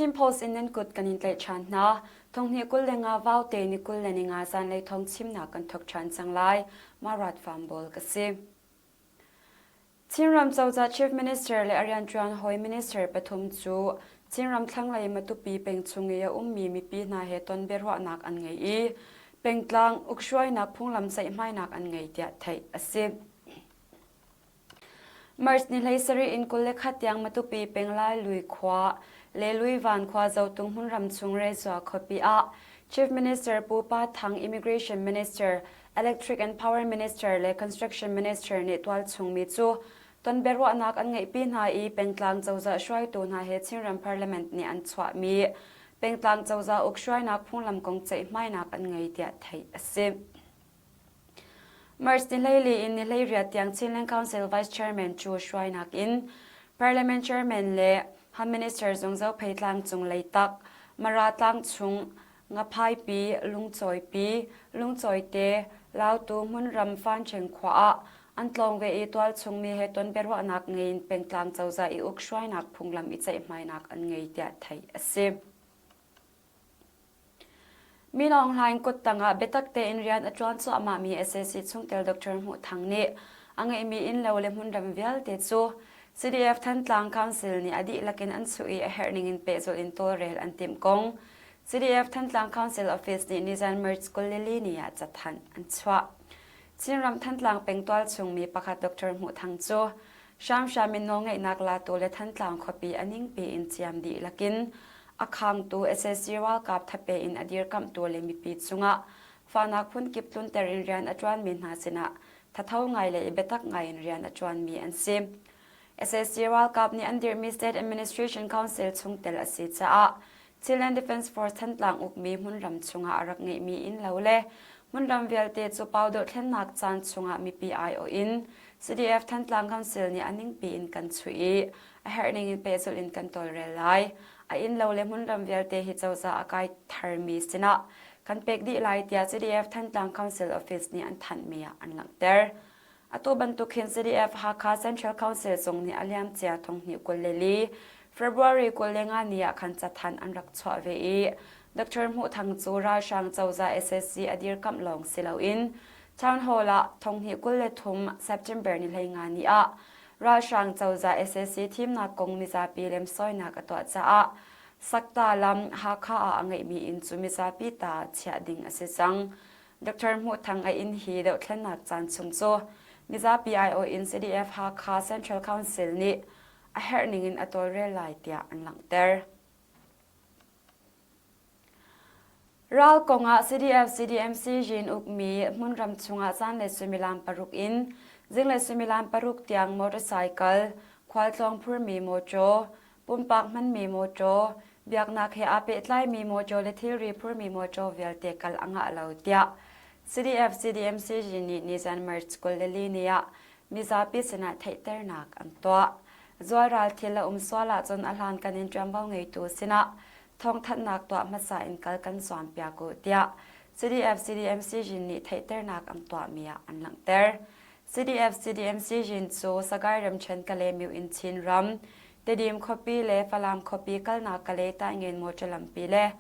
Chin Post in nan kut kan in tlaih ṭhan hna. Thonghnih 25 vaute ni 25 zanlei thawng chimnak kan thawk ṭhan cang lai. Marat Farm Ball ka si. Chinram cozah Chief Minister le a rianṭuan hawi minister pathum cu Chinram thlanglei Matupi peng chung i a ummi mipi hna he ton biaruahnak an ngei i pengtlang ukhruainak phunglam ceihmainak an ngei tiah theih a si. March ni 17 in 21 tiang Matupi peng Lailui khua le Luivan khua Zotung hmunram chung Rezua khuapi ah Chief Minister Pu Pa Thang, Immigration Minister, Electric and Power Minister le Construction Minister nih tualchung mi cu ton biaruahnak an ngeihpi hna i pengtlang cozah hruaitu hna he Chinram Parliament nih an chuahmi pengtlang cozah ukhruainak phunglam kong ceihmainak an ngei tiah theih a si. March ni 14 in ni 18 tiang Chinland Council Vice Chairman Chu hruainak in Parliament Chairman le Home Minister zung Zophei tlangcung Leitak, Mara tlangchung Ngaphaipi, Lungcawipi, Lungcawite, Lautu hmunram Fancheng khua ah an tlawng ve i tualchung mi he ton biaruahnak ngei in pengtlang cozah i ukhruainak phunglam i ceihmainak an ngei tiah theih a si. Min Aung Hlaing kuttang ah biatak tein rian a ṭuan cuahmahmi sac chungtel Dr. Hmuh Thang nih a ngeihmi innlo le hmunram vialte cu CDF Thantlang Council nih a dihlak in an chuh i a herh ning in pehzulh in tawlrel an timh kong CDF Thantlang Council Office nih nizan March 24 ni ah cathanh an chuah. Chinram Thantlang peng tualchung mi pakhat Dr. Hmuh Thang cu hramhram in nawlngeihnak latu le Thantlang khuapi a ningpi in ciam dihlak in a khangtu sac ralkap thape in a dirkamhtu le mipi cungah fahnak phunkip tlunter in rian a ṭuanmi hna sinah thatho ngai le i biatak ngai in rian a ṭuanmi an si. Sac ralkap nih an dirhmi State Administration Council chungtel a si caah Chinland Defence Force Thantlang ukmi hmunram chungah a rak ngeihmi innlo le hmunram vialte cu pau dohthlennak caan chungah mipi aiawh in CDF Thantlang Council nih a ningpi in kan chuih i a herh ning in pehzulh in kan tawlrel lai. A innlo le hmunram vialte hi cozah a kai tharmi sinah kan pek dih lai tiah CDF Thantlang Council Office nih an thanhmi ah an langhter. Atu bantuk hin CDF Hakha Central Council zong nih a liamcia thonghnih 24 February 25 ni ah khan cathanh an rak chuah ve i Dr. Hmuh Thang cu ralhrang cozah SSC a dirkamh lawng si loin Town Hall ah thonghnih 23 September ni 15 ni ah ralhrang cozah SSC thimnak kong mizapi lemsawinak a tuah caah Sakta lam Hakha ah a ngeihmi inn cu mizapi ta chiah ding a si cang. Dr. Hmuh Thang a inn hi dohthlennak caan chung cu mizapi aiawh in CDF Hakha Central Council nih a herh ning in a tawlrel lai tiah an langhter. Ral kong ah CDF CDMC yin ukmi hmunram chungah zanlei suimilam paruk in zinglei suimilam paruk tiang motorcycle, khualtlawng phurmi mawṭaw, Pumpak hmanmi mawṭaw, biaknak he aa pehtlaimi mawṭaw le thilri phurmi mawṭaw vialte kal a ngah lo tiah CDF CDMCG nih nizan March 24 ni ah mizapi sinah theihternak an tuah. Zualral thil a um sual ahcun a hlankan in ṭuanvo ngeitu sinah thawngthanhnak tuah hmasa in kal kan zuampiak u tiah CDF CDMCG nih theihternak an tuahmi ah an langhter. CDF CDMC Jin cu Sagaing ramṭhen Kalaymyo in Chinram, Tedim khuapi le Falam khuapi kalnak Kalay Taingen mawṭaw lampi le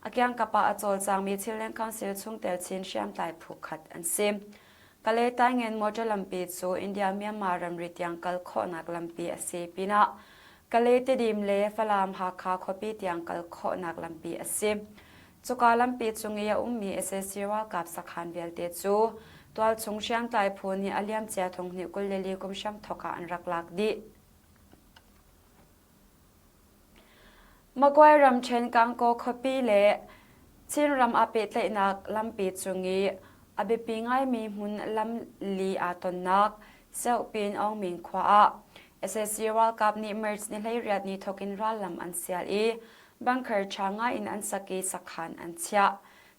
a kiangkap ah a cawlcangmi Chinland Council chungtel Chin hriamtlai phu khat an si. Kalay Taingen mawṭaw lampi cu India-Myanmar ramri tiang kal khawhnak lampi a si pinah Kalay Tedim le Falam Hakha khuapi tiang kal khawhnak lampi a si. Cuka lampi cung i a ummi sac ralkap sakhan vialte cu tualchung hriamtlai phu nih a liamcia thonghnih 24 kum hramthawk ah an rak lak dih. Magway ramṭhen Kangkaw khuapi le Chinram aa pehtlaihnak lampi cung i a biapi ngaimi hmun lam li aa tonnak Seohpin Aungmin khua ah sac ralkap nih March ni 18 ni thawk in rallam an sial i Bunker ṭha ngai in an sak i sakhan an chiah.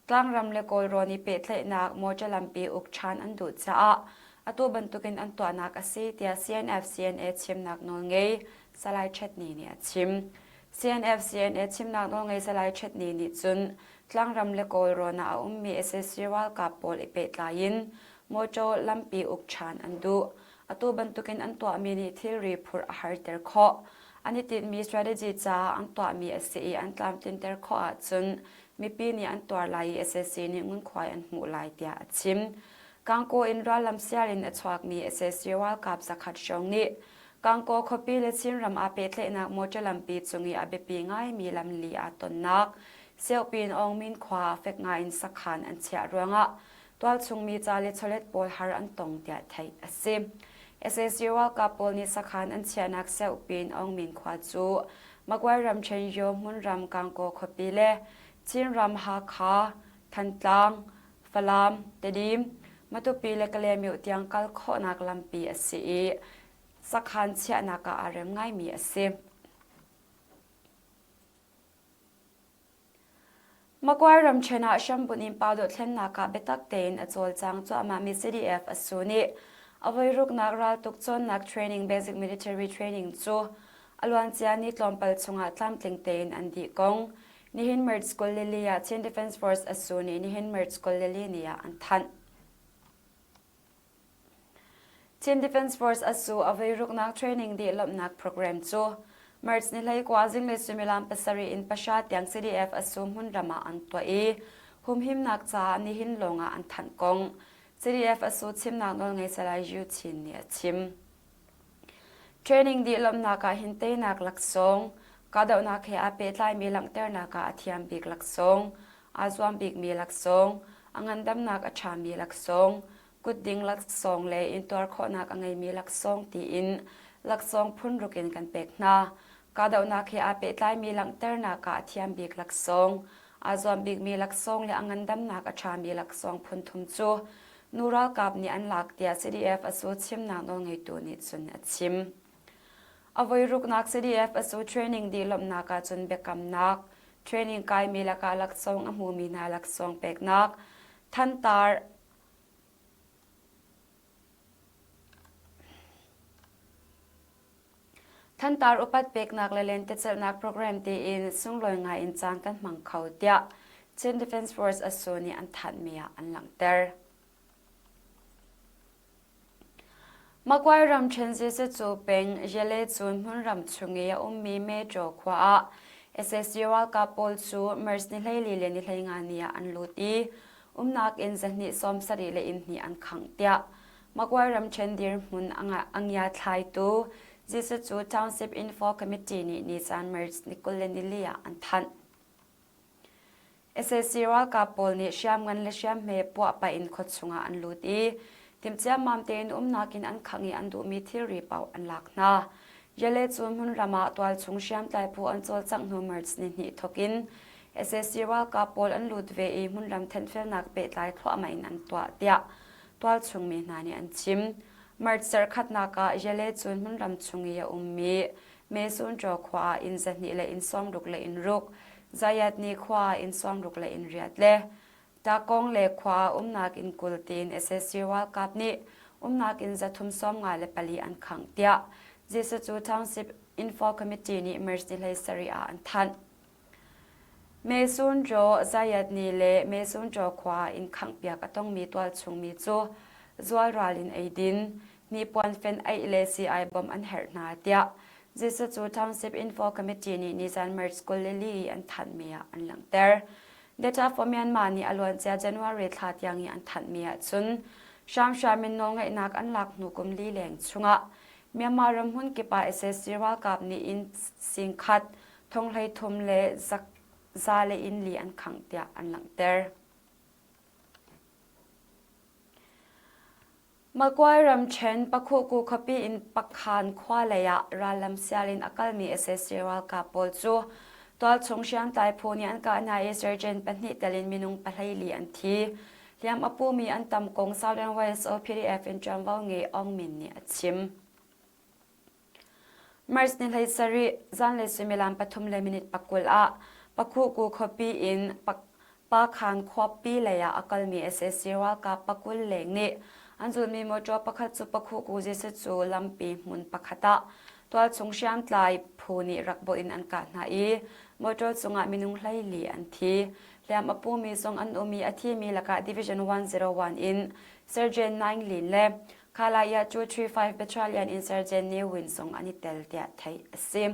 Tlangram le Kawlrawn i pehtlaihnak mawṭaw lampi uk ṭhan an duh caah atu bantukin an tuahnak a si tiah CNF-CNA chimnak nawlngei Salai Chetni nih a chim. CNF-CNA chimnak nawlngei Salai Chetni nih cun tlangram le Kawlrawn ah a ummi sac ralkap pawl i pehtlai in mawṭaw lampi uk ṭhan an duh. Atu bantukin an tuahmi nih thilri phurh a harter khawh. An i tinhmi strategy caah an tuahmi a si i an tlamtlinter khawh ahcun mipi nih an tuar lai i sac nih ngunkhuai an hmuh lai tiah a chim. Kangkaw in rallam sial in a chuakmi sac ralkap zakhat hrawng nih Kangkaw khuapi le Chinram aa pehtlaihnak motor lampi cung i a biapi ngaimi lamli aa tonnak Seopin Aungmin khua ah fek ngaiin sakhan an chiah ruangah tualchungmi ca le chawlet pawl har an tong tiah theih a si. Sac ralkap pawl nih sakhan an chiahnak Seopin Aungmin khua cu Magway ramṭhen Yaw hmunram Kangkaw khuapi le Chinram Hakha, Thantlang, Falam, Tedim, Matupi le Kalaymyo tiang kal khawhnak lampi a si i sakhan chiahnak ah aa rem ngaimi a si. Maguire ramṭhen ah hrambunh in pa dothlennak ah biatak tein a cawlcang cuahmahmi CDF a su nih a voiruknak raltuk cawnnak training basic military training cu a luancia ni tlawmpal chungah tlamtling tein an dih kong nihin March 24 ah Chin Defense Force a su nih nihin March 24 ni ah an thanh. Chin Defence Force asu a voiruknak training dih lawmhnak program cu March ni 19 zinglei suimilam 7 in 9 tiang CDF asu hmunram ah an tuah i humhimnak caah nihin lawng ah an thanh kong CDF asu chimnak nawlngei Salai Yu Chin nih a chim. Training dih lawmhnak ah hin teinak laksawng, kahdohnak he aa pehtlaimi langhternak ah a thiam bik laksawng, aa zuam bikmi laksawng, a ngandamnak a ṭhami laksawng, kutding laksawng le intuar khawhnak a ngeimi laksawng tiin laksawng phun ruk in kan pek hna. Kahdohnak he aa pehtlaimi langhternak ah a thiam bik laksawng, aa zuam bikmi laksawng le a ngandamnak a ṭhami laksawng phun thum cu nu ralkap nih an lak tiah CDF a su chimnak nawlngeitu nih cun a chim. A voiruknak CDF a su training dih lawmhnak ahcun biakamnak, training kaimi lakah laksawng a hmumi hna laksawng peknak, thantar Thantar upat peknak le lentecelhnak program tiin sunglawi ngai in caan kan hmang kho tiah Chin Defense Force ASU nih an thanhmi ah an langhter. Maguire ramṭhen Zisecu peng Yale-cun hmunram chung i a ummi Metro khua ah sac ralkap pawl cu March ni 14 le ni 15 ni ah an lut i umnak inn 270 le inn hnih an khangh tiah Maguire ramṭhen dirhmun a ngiathlaitu Zisecu Township Info Committee nih nizan March ni 24 ah an thanh. Sac ralkap pawl nih hriamngan le hriamhme puah pah in khuachung ah an lut i timhciammam tein umnak in an khangh i an duhmi thilri paoh an lak hna. Yale cu hmunram ah tualchung hriamtlai phu an cawlcangh hnu March ni hnih thawk in sac ralkap pawl an lut ve i hmunram thenhfelnak pehtlai thluahmah in an tuah tiah tualchung mi hna nih an chim. March zarhkhatnak ah Yale cu hmunram chung i a ummi Mesunṭaw khua ah inn 200 le inn 60 le inn ruk, Zayatni khua ah inn 60 le inn riat le Takong le khua ah umnak inn 20 tiin sac ralkap nih umnak inn 354 an khangh tiah Jesucu Township Info Committee nih March ni 17 ah an thanh. Mesunṭaw, Zayatni le Mesunṭaw khua ah inn khanghpiak a tongmi tualchungmi cu zualral in eidin, hnipuan fen aih le sii-ai bawmh an herh hna tiah Jesucu Township Info Committee nih nizan March 24 i an thanhmi ah an langhter. Data for Myanmar nih a luancia January thla tiang i an thanhmi ahcun hramhram in nawlngeihnak an lak hnu kum li leng chungah Myanmar ram hmun kip ah sac ralkap nih inn singkhat thong 33 le za le inn li an khangh tiah an langhter. Maguire ramṭhen Pakhuhku khuapi in Pakhan khua lei ah rallam sial in a kalmi sac ralkap pawl cu tualchung hriamtlai phu nih an kah hna i sergeant pahnih tel in minung 14 an thi. Hliam a pumi an tam kong Southern YSO PDF in ṭuanvo ngei Aung Min nih a chim. March ni 17 zanlei suimilam 3:20 ah Pakhuhku khuapi in Pakhan khuapi lei ah a kalmi sac ralkap pakul leng nih an zulhmi mawṭaw pakhat cu Pakhuhku Jesuh lampi hmun pakhat ah tualchung hriamtlai phu nih rak bawh in an kah hna i mawṭaw cungah minung 14 an thi. Hliam a pumi zong an um i a thimi lakah Division 101 in Sergeant Naing Lin le Khalaya 235 Battalion in Sergeant Ne Win zong an i tel tiah theih a si.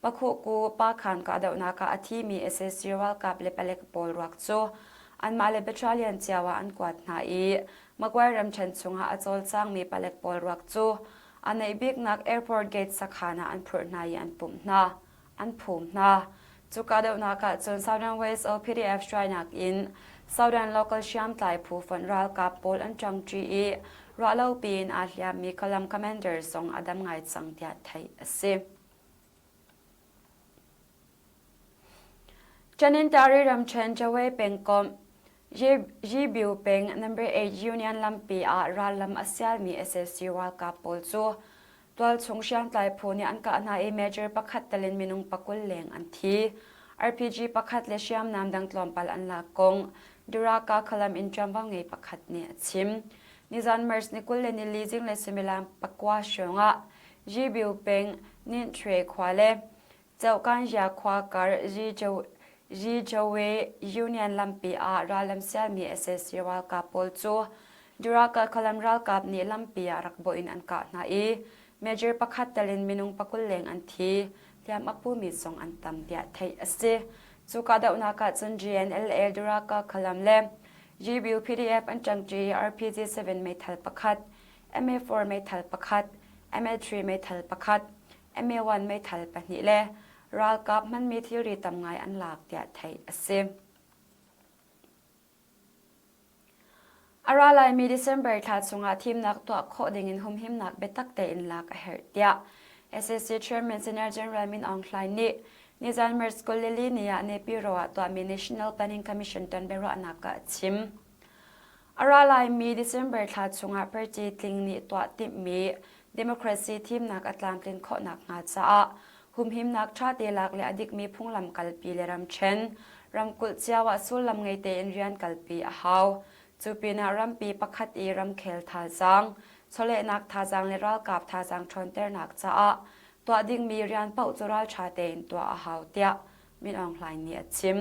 Pakhuhku Pakhan kahdohnak ah a thimi sac ralkap le palek pawl ruak cu anmah le battalion cio ah an kuat hna i Magway ramṭhen chungah a cawlcangmi palek pawl ruak cu a naih biknak airport gate sakhan ah an phurh hna i an pumh hna. An phum hna. Cu kahdohnak ah cun Southern West OPDF hruainak in Southern Local hriamtlai phu fonh ralkap pawl an ṭangṭi i ruahlopi in aa hliammi column commander zong a dam ngai cang tiah theih a si. Tanintari ramṭhen Jawe pengkomh Yibyu peng Number 8 Union lampi ah rallam a sialmi sac ralkap pawl cu tualchung hriamtlai phu nih an kah hna i major pakhat tel in minung pakul leng an thi. RPG pakhat le hriamnam dang tlawmpal an lak kong Duraka Khalam in ṭuanvo ngei pakhat nih a chim. Nizan March ni 24 zinglei suimilam pakua hrawng ah Yibyu peng Ninthwe khua le Cohkanzia khua kar Zijowe Union lampi ah rallam sialmi sac ralkap pawl cu Durakal khualam ralkap nih lampi ah rak bawh in an kah hna i major pakhat tel in minung pakul leng an thi, hliam a pumi zong an tam tiah theih a si. Cu kahdohnak ah cun GNLA Durakal khualam le GBU PDF an ṭangṭi i RPG-7 meithal pakhat, MA4 meithal pakhat, MA3 meithal pakhat, MA1 meithal pahnih le ralkap hmanmi thilri tam ngai an lak tiah theih a si. A ra laimi December thla chungah thimnak tuah khawh dingin humhimnak biatak tein lak a herh tiah SAC Chairman Senior General Min Aung Hlaing nih nizan March 24 ni ah Naypyidaw ah tuahmi National Planning Commission ton biaruahnak ah a chim. A ra laimi December thla chungah party tling nih tuah timhmi democracy thimnak a tlamtlin khawh nakhnga caah humhimnak ṭha te lak le a dikmi phunglam kalpi le ramṭhen, ramkulh cio ah sullam ngei tein rian kalpi a hau. Cu pinah rampi pakhat i ramkhel thazaang, chawlehnak thazaang le ralkap thazaang ṭhawnternak caah tuah dingmi rian paoh cu ralṭha tein tuah a hau tiah Min Aung Hlaing nih a chim.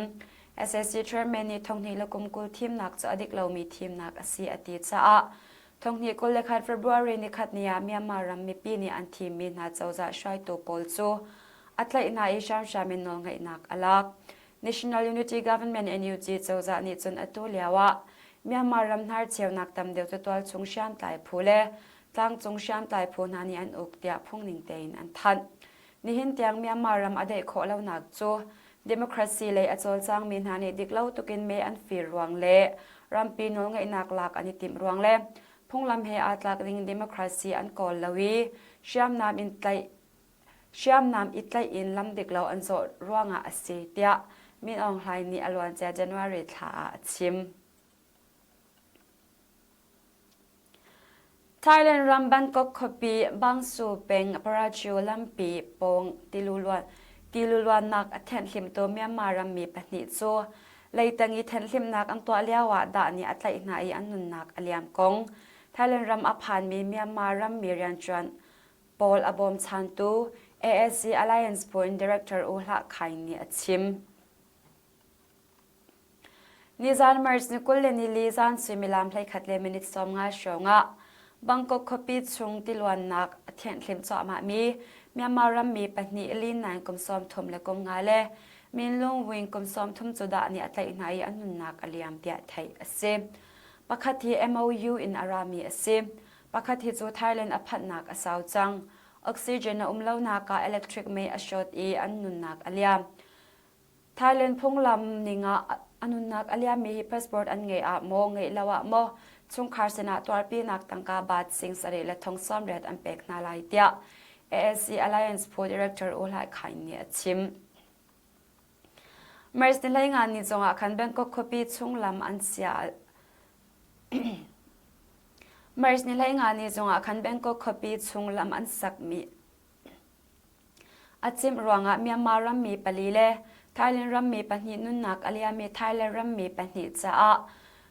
SAC chairman nih thonghnih le kum 20 thimnak cu a dik lomi thimnak a si a ti caah thonghnih 21 February nikhat ni ah Myanmar ram mipi nih an thimmi hna cozah hruaitu pawl cu a tlaih hna i hramhram in nawlngeihnak a lak. National Unity Government NUG cozah nih cun atu lio ah Myanmar ram hnarcheunak tam deuh cu tualchung hriamtlai phu le tlangcung hriamtlai phu hna nih an uk tiah phungning tein an thanh. Nihin tiang Myanmar ram a daih khawh lonak cu democracy lei a cawlcangmi hna nih diklo tukin me an fir ruang le rampi nawlngeihnak lak an i timh ruang le phunglam he aa tlak ding democracy an kawl lo i hriamnam in tlaih hriamnam i tlaih in lam dik lo an zawh ruangah a si tiah Min Aung Hlaing nih a luancia January thla ah a chim. Thailand ram Bangkok khuapi Bangsu peng Parachiu lampi pawng tiluluannak a thenhhlimtu Myanmar rammi pahnih cu leitang i thenhhlimnak an tuah lioah dah nih a tlaih hna i an nunnak a liam kong Thailand ram a phanmi Myanmar rammi rianṭuan pawl a bawmchantu ASC Alliance phu in Director U Hlah Khaing nih a chim. Nizan March ni 24 zan suimilam 11 le minute 50 hrawng ah Bangkok khuapi chung tiluannak a thianhhlimh cuahmahmi Myanmar rammi pahnih Lin Naing kum 30 le kum nga le Min Lung Wing kum 30 cu dah nih a tlaih hna i an nunnak a liam tiah theih a si. Pakhat hi MOU in a rami a si. Pakhat hi cu Thailand a phanhnak a sau cang. Oxygen a um lonak ah electric mei a short i an nunnak a liam. Thailand phunglam ning ah a nunnak a liammi hi passport an ngeih ah maw ngeih lo ah maw chungkhar sinah tuarpinak tangka baht sing sarih le thong sawmriat an pek hna lai tiah ASC Alliance phu director U Hlai Khaing nih a chim. March ni hleinga ni zongah khan Bangkok khuapi chung lam an sia March ni hleinga ni zongah khan Bangkok khuapi chung lam an sakmi A cimh ruangah Myanmar rammi pali le Thailand rammi pahnih nunnak a liami Thailand rammi pahnih caah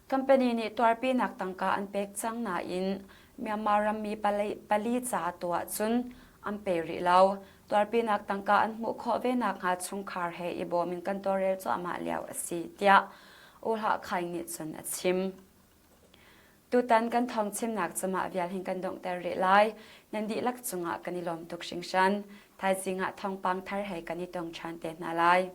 company nih tuarpinak tangka an pek cang nain Myanmar rammi pali ca tu ahcun an pe rih lo. Tuarpinak tangka an hmuh khawh ve nakhnga chungkhar he i bawm in kan tawlrel cuahmah lio a si, tiah U Hlah Khaing nih cun a chim. Tutan kan thawngchimnak cu mah vial hin kan donghter rih lai. Nan dihlak cungah kan i lawm tuk hringhran. Thaizing ah thawngpang thar he kan i tong ṭhan te hna lai.